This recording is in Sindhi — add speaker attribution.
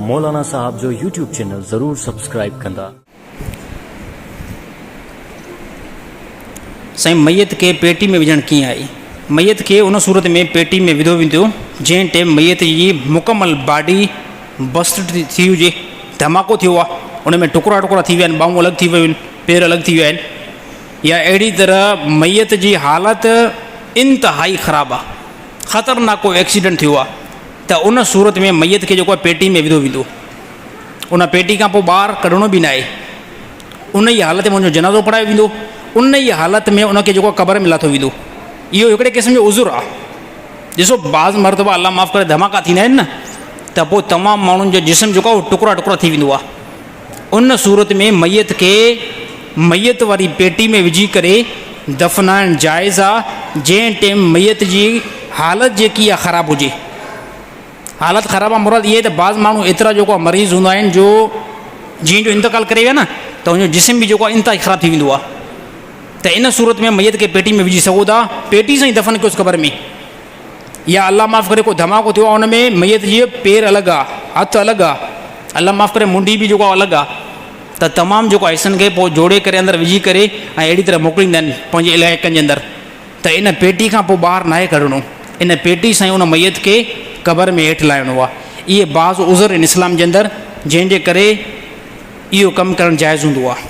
Speaker 1: مولانا صاحب جو يوٽيوب چينل ضرور سبسڪرائيب ڪندا.
Speaker 2: سائين ميت کي پيٽي ۾ وجهڻ ڪيئن آهي؟ ميت کي ان صورت ۾ پيٽي ۾ وڌو ويندو جنهن ٽيم ميت جي مڪمل باڊي بسٽ ٿي هجي، ڌماڪو ٿيو آهي ان ۾ ٽڪرا ٽڪرا ٿي ويا آهن، ٻانهون الڳ ٿي ويون آهن، پير الڳ ٿي ويا آهن يا اهڙي طرح ميت جي حالت انتهائي خراب آهي، خطرناڪ ڪو ايڪسيڊنٽ ٿيو آهي ته ان صورت ۾ ميت کي جيڪو آهي پيٽي ۾ وڌو ويندو. ان پيٽي کان پوء ٻاهر ڪڍڻو به ناهي. ان ئي حالت ۾ ان جو جنازو پڙهايو ويندو. ان ئي حالت ۾ ان کي جيڪو آهي قبر ۾ لاٿو ويندو. اهو هڪڙي قسم جو عذر آهي. ڏسو بعض مرتبه الله معاف ڪري ڌماڪا ٿيندا آهن نه ته پوء تمام ماڻهن جو جسم جيڪو آهي اهو ٽڪرا ٽڪرا ٿي ويندو آهي. ان صورت ۾ ميت کي ميت واري پيٽي ۾ وجهي ڪري دفنائڻ جائز آهي جنهن ٽيم ميت جي حالت جيڪي آهي خراب هجي. حالت خراب مان مراد اها آهي ته بعض ماڻهو ايترا جيڪو آهي مريض هوندا آهن جو جنهن جو انتقال ڪري ويا نه ته ان جو جسم به جيڪو آهي انتهائي خراب ٿي ويندو آهي ته ان صورت ۾ ميت کي پيٽي ۾ وجهي سگهو ٿا پيٽي سان ئي دفن ڪيوس قبر ۾ يا الله معاف ڪري ڪو ڌماڪو ٿيو آهي ان ۾ ميت جي پير الڳ آهي هٿ الڳ آهي الله معاف ڪري منڍي به جيڪو آهي الڳ آهي ته تمام جيڪو آهي حصن کي پوء جوڙي ڪري اندر وجهي ڪري ۽ اهڙي طرح موڪليندا آهن پنهنجي علائقن جي اندر ته ان پيٽي کان پوء ٻاهر ناهي ڪڍڻو، ان پيٽي سان ئي ان ميت کي قبر ۾ هيٺ لاهڻو آهي. اهي بعض عذر آهن اسلام جي اندر جنهن جي ڪري اهو ڪم ڪرڻ جائز هوندو آهي.